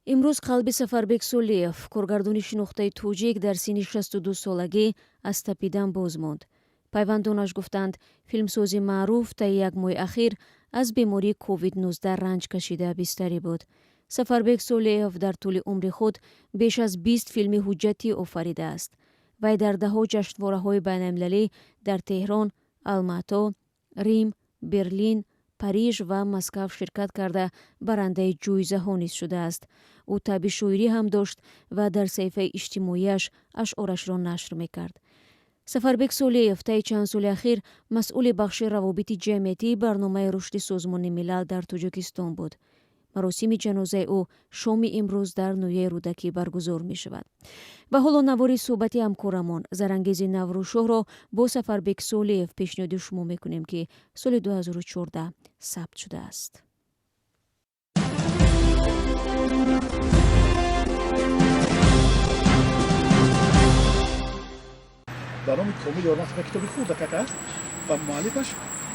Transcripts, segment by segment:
Имрӯз қалби Сафарбек Солиев, коргардони шинохтаи тоҷик, дар синни 62 солагӣ аз тапидан боз монд. Пайвандонаш гуфтанд, филмсози маъруф таи як моҳи ахир аз бемории COVID-19 ранҷ кашида бистарӣ буд. Сафарбек Солиев дар тӯли умри худ беш аз 20 филми ҳуҷҷатӣ офаридааст. Вай дар даҳҳо ҷашнвораҳои байналмилалӣ дар Теҳрон, Алмато, Рим, Берлин, Париж ва Москав ширкат карда, барандаи ҷоизаҳо низ шудааст. Ӯ табъи шоирӣ ҳам дошт ва дар саҳифаи иҷтимоияш ашъорашро нашр мекард. Сафарбек Солиев таи чанд соли ахир масъули бахши равобити ҷамъиятии Барномаи рушди Созмони Милал дар Тоҷикистон буд. Маросими ҷанозаи ӯ шоми имрӯз дар ноҳияи Рӯдакӣ баргузор мешавад. Ва ҳоло навори суҳбати ҳамкорамон Зарангези Наврӯзшоҳро бо Сафарбек Солиев пешниҳоди шумо мекунем, ки соли 2014 сабт шудааст. Ба номи Комил Ёрматов як китоби хурдакак аст ва муаллифаш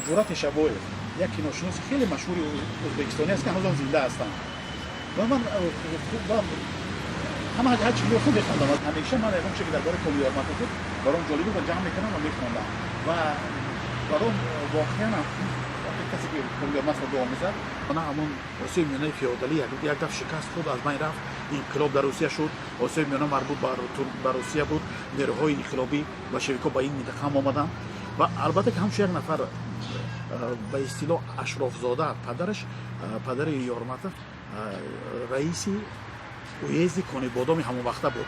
Ҷуръат Эшабоев, як киношиноси хеле машҳури ӯзбекистонӣ аст, ки ҳанӯзам зинда ҳастанд. Ва ман ҳама ҳар чи меёфтам, мехондам. Ҳамеша ман ягон чизе, ки дар бораи Комил Ёрматов буд, баром ҷолиб буд ва ҷамъ мекардам ва мехондам. Ва баром воқеан вақте касе ки Комил Ёрматовро дуо мезад, она ҳамон Осиёи Миёнаи феодалӣ як даф шикаст хӯрд, аз байн рафт, инқилоб дар Русия шуд. Осиёи Миёна марбут ба Русия буд. Нерӯҳои инқилобӣ, большевикҳо ба ин минтақа ҳам омаданд. Ва албатта, ки ҳамчун як нафар ба истилоҳ ашрофзода, падараш, падари Ёрматов, раиси уезди Конибодоми ҳамон вақта буд,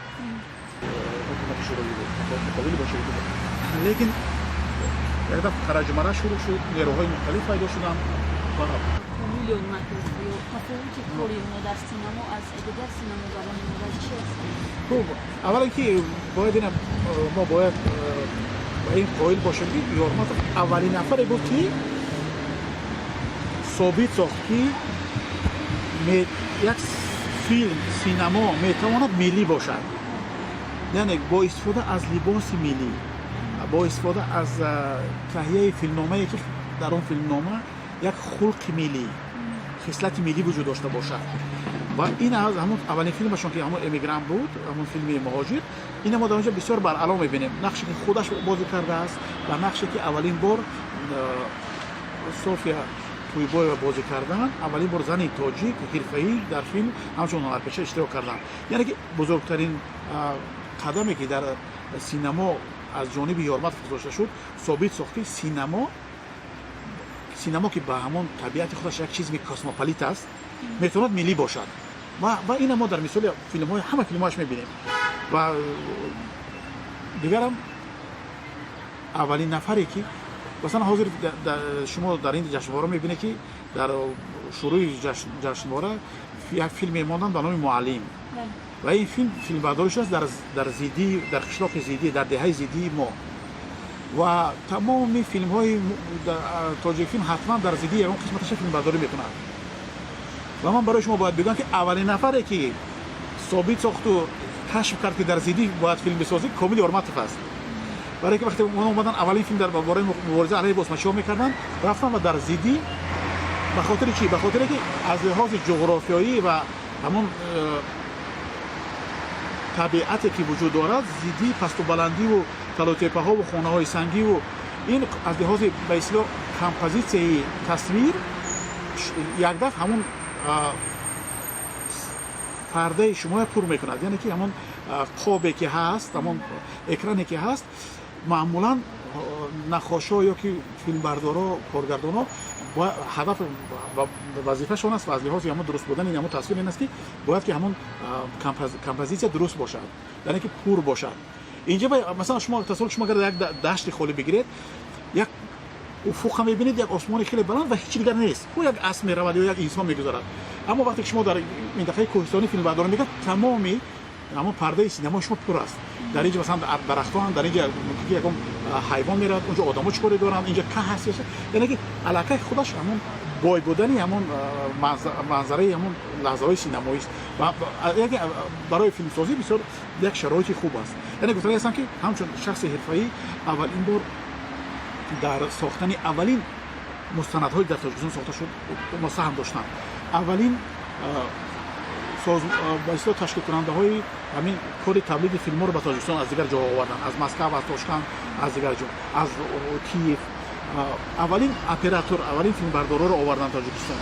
ҳукумати Шӯравӣ буд, муқобили большевикӣ буд. Лекин як даф хараҷумара шурӯъ шуд, нерӯҳои мухталиф пайдо шуданд ва Комил Ёрматов ё тафовути кори онҳо дар синамо аз дигар синамогарони мо дар чи аст? Хуб, аввалан ки бояд ина мо бояд ба ин қоил бошем, ки Ёрматов аввалин нафаре буд, ки собит сохт, ки як филм, синамо метавонад миллӣ бошад, яъне бо истифода аз либоси миллӣ, бо истифода аз таҳияи филмномае, ки дар он филмнома як хулқи миллӣ, хислати миллӣ вуҷуд дошта бошад. Ва ин аз ҳамон аввалин филмашон, ки ҳамон «Эмигрант» буд, ҳамон филми «Муҳоҷир», ина мо дар онҷо бисёр баръало мебинем, нақше ки худаш бозӣ кардааст ва нақше ки аввалин бор София Тӯйбоева бозӣ карданд, аввалин бор зани тоҷик ҳирфаӣ дар филм ҳамчун ҳунарпеша иштирок карданд. Яъне ки бузургтарин қадаме, ки дар синамо аз ҷониби Ёрматов гузошта шуд, собит сохт, ки синамо, ки ба ҳамон табиати худаш як чизи космополит аст, метавонад миллӣ бошад. Ва ина мо дар мисоли филмҳои, ҳама филмҳояш мебинем. Ва дигарам, аввалин нафаре, ки масалан ҳозир шумо дар ин ҷашнвора мебинед, ки дар шурӯи ҷашнвора як филм мемонданд ба номи «Муаллим». Ва ин филм филмбардорӣ шудааст дар Зидӣ, дар қишлоқи Зидӣ, дар деҳаи Зидии мо. Ва тамоми филмҳои Тоҷикфилм ҳатман дар Зидӣ ягон қисматаша филмбардорӣ мекунад. Ва ман барои шумо бояд бигӯям, ки аввалин нафаре, ки собит сохту кашф кард, ки дар Зидӣ бояд филм бисозӣ, Комил Ёрматов аст. Барое ки вақте онҳо омадан, аввалин филм дар бораи мубориза алайҳи босмачиҳо мекарданд, рафтан ва дар Зидӣ. Ба хотири чӣ? Ба хотире ки аз лиҳози ҷуғрофиёӣ ва ҳамон табиате, ки вуҷуд дорад, Зидӣ, пасту баландиву талотепаҳову хонаҳои сангиву ин, аз лиҳози ба истилоҳ композитсияи тасвир якдаф ҳамон пардаи шумоя пур мекунад. Яъне ки ҳамон қобе, ки ҳаст, ҳамон экране, ки ҳаст, маъмулан наққошҳо ё ки филмбардоро, коргардонҳо ҳадаф, вазифашон аст ва аз лиҳози ҳамон дуруст будани ҳамон тасвир ин аст, ки бояд ки ҳамон композитсия дуруст бошад, яъне ки пур бошад. Инҷа масалан шумо тасаввур, шумо агар як дашти холӣ бигиред, як уфуқа мебинед, як осмони хеле баланд ва ҳеҷ дигар нест, ӯ як асп меравад ё як инсон мегузарад. Аммо вақте ки шумо дар минтақаи кӯҳистонӣ филмбардорӣ мекард, тамоми ҳамон пардаи синамои шумо пур аст. Дар инҷа масалан дарахтоанд, дар инҷа мумкин ки ягон ҳайвон меравад, унҷо одамо чӣ коре доранд, инҷа каҳ ҳаст. Яъне ки аллакай худаш ҳамон бой будани ҳамон манзараи ҳамон лаҳзаҳои синамоист ва яке барои филмсозӣ бисёр як шароити хуб аст. Яъне гуфтани ҳастам, ки ҳамчун шахси ҳирфаӣ аввалин бор дар сохтани аввалин мустанадҳое, дар Тоҷикистон сохта шуд, мо саҳм доштам. Аввалин Ба истилоҳ ташкилкунандаҳои ҳамин кори тавлиди филмҳоро ба Тоҷикистон аз дигар ҷоҳо оварданд, аз Москав, аз Тошканд, аз дигар ҷо, аз Киев. Аввалин оператор, аввалин филмбардорҳоро оварданд Тоҷикистон,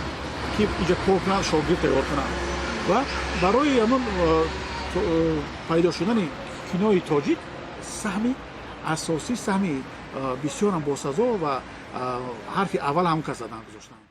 ки инҷа кор кунанд, шогирд тайёр кунанд. Ва барои ҳамон пайдо шудани кинои тоҷик саҳми асосӣ, саҳми бисёрам босазо ва ҳарфи аввал ҳам кас задан гузоштанд.